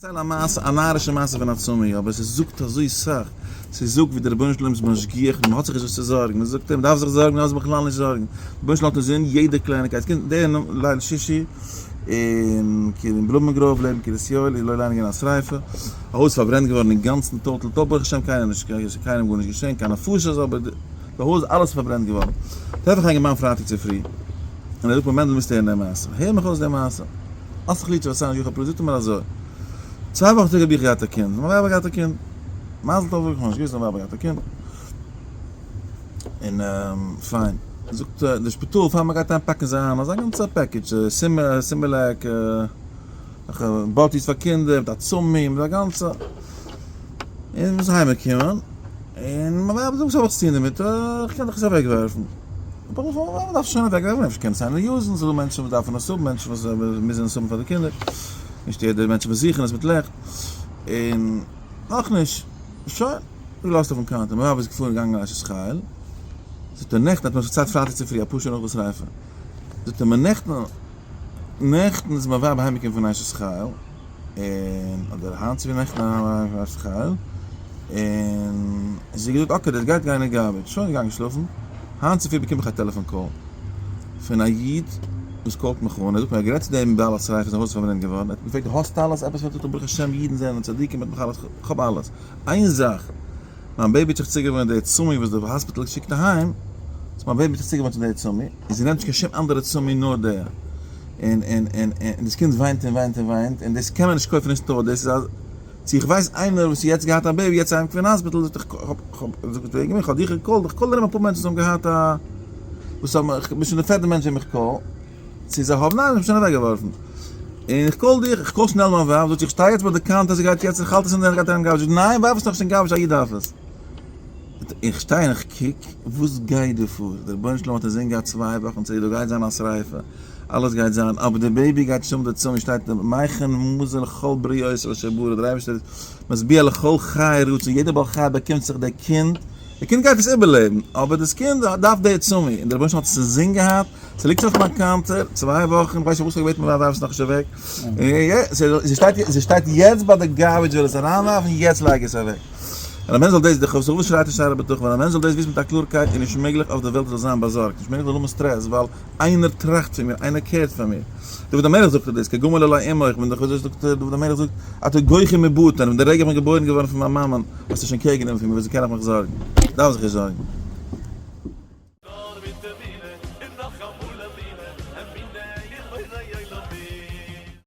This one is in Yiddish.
דערצייל א מעשה, א נארישע מעשה פון א צומי, אבער ס'זאגט אזוי סאך, ס'זאגט ווי דער רבונו של עולם איז משגיח, מען האט זיך נישט וואס צו זארגן, מען זאגט אים, מ'דארף זיך זארגן, מ'דארף זיך בכלל נישט זארגן, דער רבונו של עולם האט אינזין יעדע קלייניקייט, ס'קומט דער ליל שישי אין בלומינגראוו לעבן קרית יואל איז לא עלינו געווען א שריפה, א הויז פארברענט געווארן אינגאנצן total טאפ, ברוך השם קיינער נישט קיינעם גארנישט געשען, קיין נפשות, אבער די הויז אלעס איז פארברענט געווארן, טרעף איך א אינגערמאן פרייטאג צופרי, און ער זאגט מיר מענדל מוזט הערן די מעשה, הער מיך אויס די מעשה. האסט זיך ליב צו פארציילן יו כ זאגט ער מיר אזוי, צוויי וואכן צוריק האב איך געהאט א קינד, מיין ווייב האט געהאט א קינד, מזל טוב זאג איך, כ'האב נישט געוואוסט מיין ווייב האט געהאט א קינד, און פיין, זאגט די שפיטאל פאר מען גייט איינפאקן זיי איין אזא גאנצע package, סימילעק, באטיס פאר קינדער, מיט א צומי, מיט א גאנצע, און מ'איז אהיימגעקומען, און מיין ווייב זאגט וואס האב איך צו טון דערמיט, איך קען דאך עס אוועקווארפן. מען דארף שוין אוועק ווארפן, אפשר קען עס איינער use ן, ס'איז דא מענטשן וואס דארפן עס האבן, מענטשן וואס מוזן עס האבן פאר די קינדער, נישט יעדער מענטשן וואס זוכן עס מיט לעכט, און נאכנישט, שוין, געלאזט אויפן counter, מיין ווייב איז געפארן געגאנגען אשת חיל, זאגט ער נעכטן האט מען פארציילט פרייטאג צופרי אפאר שעה נאך די שריפה, זאגט ער מיר נעכטן, נעכטן איז מיין ווייב אהיימגעקומען פון אשת חיל, און אדער היינט צו נעכטן אהיים אשת חיל, און זי האט געזאגט okay דאס גייט גיין אין garbage, שוין געגאנגען שלאפן, היינט צופרי באקום איך א טעלעפאן call פון א איד וואס call ט מיך אן, ער זאגט מיר ער האט גערעדט צו דעם בעל השריפה זיין הויז איז פארברענט געווארן, ער האט געפרעגט דו האסט אלעס עפעס פארטאגט ברוך השם אידן זענען צדיקים האט מיך אלעס כ'האב אלעס, איין זאך מיין baby האט זיך צוגעוואוינט די צומי וואס די האספיטאל שיקט אהיים, so מיין baby האט זיך צוגעוואוינט צו די צומי, און זי נעמט נישט קיין שום אנדערע צומי נאר די, און און און און דאס קינד וויינט און וויינט און וויינט, און דאס קען מען נישט קויפן אין store, דאס איז א, צו איך ווייס איינער וואס האט יעצט געהאט א baby יעצט אהיים פון האספיטאל, זאגט איך האב האב זאגט וועגן מיר, איך האב דיך גע call ט, איך call ארום אפאר מענטשן וואס האבן געהאט א, וואס האבן, איך בין שוין די פערטע מענטש וועם איך call. צו זיי האבן? ניין, איך האב שוין אוועקגעווארפן. און איך call דיך, איך call שנעל מיין ווייב, זאגט זי איך שטיי יעצט ביי די counter, זי גייט יעצט, איך האלט עס אין די הענט, גייט אריין אין garbage, ניין ווארף עס נאכנישט אין garbage, א איד דארף עס. איך שטיי און איך קוק, וואס גייט דא פאר? דער רבונו של עולם האט אינזין געהאט צוויי וואכן צוריק, דא גייט זיין א שריפה, אלעס גייט זיין, אבער די baby גייט נישט האבן די צומי, שטייט מכין מזון לכל בריות אשר ברא, דער אייבערשטער איז משביע לכל חי רצון, יעדער בעל חי באקומט זיך דער קינד, דער קינד גייט עס איבערלעבן, אבער דאס קינד דארף די צומי, און דער רבונו של עולם האט עס אינזין געהאט, ס'ליגט אויף מיין counter צוויי וואכן, כ'ווייס נישט פארוואס כ'האב געבעטן מיין ווייב עס נאכנישט אוועק, זי שטייט יעצט ביי די garbage וויל עס אריינווארפן, יעצט לייג עס אוועק. ווען א מענטש זאל דאס, די חובת הלבבות שרייט אין שערי בטחון, ווען א מענטש זאל דאס וויסן מיט א קלארקייט איז נישט מעגליך אויף די וועלט ער זאל זיין באזארגט, נישט מעגליך זאל האבן סטרעס ווייל איינער טראכט פון מיר, איינער care ט פאר מיר. דוד המלך זאגט דאס, כגמול עלי אמו, איך בין דאך וויאזוי זאגט דוד המלך זאגט, אתה גוחי מבטן, ווען די רגע איך בין געבוירן געווארן פון מיין מאמען האסטו שוין care גענומען פון מיר, וויאזוי קען איך מיך זארגן? דארף זיך נישט זארגן.